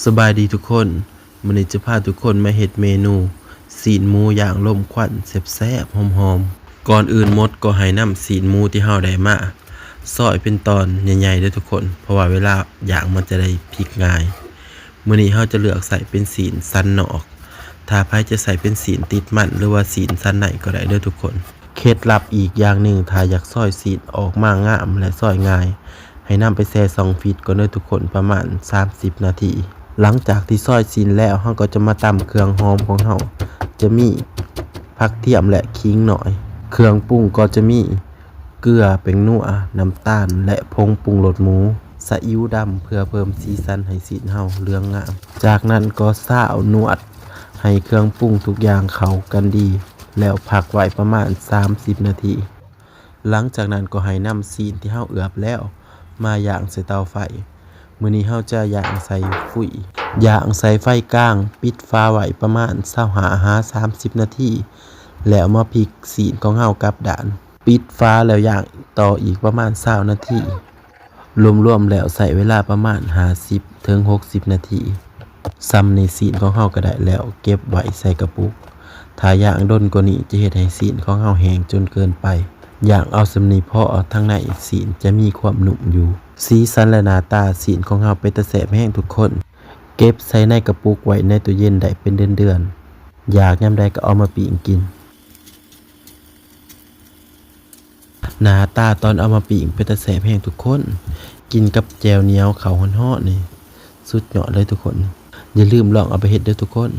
ສະບາຍດີທຸກຄົນ, ມື້ນີ້ຈະພາທຸກຄົນມາເຮັດເມນູຊີ້ນໝູຢ່າງລົມຄວັນແຊບໆ ຫອມໆ. ກ່ອນອື່ນໝົດກໍໃຫ້ນຳຊີ້ນໝູທີ່ເຮົາໄດ້ມາຊອຍເປັນຕອນໃຫຍ່ໆເດີ້ທຸກຄົນ, ເພາະວ່າເວລາຍ່າງມັນຈະໄດ້ພລິກງ່າຍ. ມື້ນີ້ເຮົາຈະເລືອກໃຊ້ເປັນຊີ້ນສັນນອກ, ຖ້າໃຜຈະໃຊ້ເປັນຊີ້ນຕິດມັນ ຫຼືວ່າຊີ້ນສັນໃນກໍໄດ້ເດີ້ທຸກຄົນ. ເຄັດລັບອີກຢ່າງໜຶ່ງ ຖ້າຢາກຊອຍຊີ້ນອອກມາງາມ ແລະ ຊອຍງ່າຍ ໃຫ້ນຳໄປແຊ່ຊ່ອງຟຣີດກ່ອນເດີ້ທຸກຄົນ ປະມານສາມສິບນາທີ. ຫຼັງຈາກທີ່ຊອຍຊີ້ນແລ້ວ ເຮົາກໍຈະມາຕຳເຄື່ອງຫອມຂອງເຮົາ, ຈະມີຜັກທຽມ ແລະ ຂີງໜ້ອຍ. ເຄື່ອງປຸງກໍຈະມີເກືອ, ແປ້ງນົວ, ນ້ຳຕານ ແລະ ຜົງປຸງລົດໝູ, ສະອິ້ວດຳ ເພື່ອເພີ່ມສີສັນໃຫ້ຊີ້ນເຮົາເຫຼືອງງາມ. ຈາກນັ້ນກໍຊາວນວດໃຫ້ເຄື່ອງປຸງທຸກຢ່າງເຂົ້າກັນດີ ແລ້ວພັກໄວ້ປະມານສາມສິບນາທີ. ຫຼັງຈາກນັ້ນກໍໃຫ້ນຳຊີ້ນທີ່ເຮົາເອືອບແລ້ວມາຍ່າງໃສ່ເຕົາໄຟ. ມື້ນີ້ເຮົາຈະຍ່າງໃສ່ຟຸ້ຍ, ຍ່າງໃສ່ໄຟກາງ, ປິດຝາໄວ້ປະມານຊາວຫ້າຫາສາມສິບນາທີ ແລ້ວມາພລິກຊີ້ນຂອງເຮົາກັບດ້ານ, ປິດຝາແລ້ວຍ່າງຕໍ່ອີກປະມານຊາວນາທີ. ລວມໆແລ້ວໃຊ້ເວລາປະມານຫ້າສິບເຖິງຫົກສິບນາທີ. ສ່ຳນີ້ຊີ້ນຂອງເຮົາກໍໄດ້ແລ້ວ, ເກັບໄວ້ໃສ່ກະປຸກ. ຖ້າຍ່າງດົນກວ່ານີ້ຈະເຮັດໃຫ້ຊີ້ນຂອງເຮົາແຫ້ງຈົນເກີນໄປ. ຍ່າງເອົາສ່ຳນີ້ພໍ, ທາງໃນຊີ້ນຈະມີຄວາມນຸ້ມຢູ່. ສີສັນ ແລະ ໜ້າຕາຊີ້ນຂອງເຮົາເປັນຕາແຊບແຮງທຸກຄົນ. ເກັບໃສ່ໃນກະປຸກໄວ້ໃນຕູ້ເຢັນໄດ້ເປັນເດືອນໆ. ຢາກຍາມໃດກໍເອົາມາປີ້ງກິນ. ໜ້າຕາຕອນເອົາມາປີ້ງເປັນຕາແຊບແຮງທຸກຄົນ, ກິນກັບແຈ່ວໜຽວເຂົ້າຮ້ອນໆນີ້ ສຸດຍອດເລີຍທຸກຄົນ. ຢ່າລືມລອງເອົາໄປເຮັດເດີ້ທຸກຄົນ.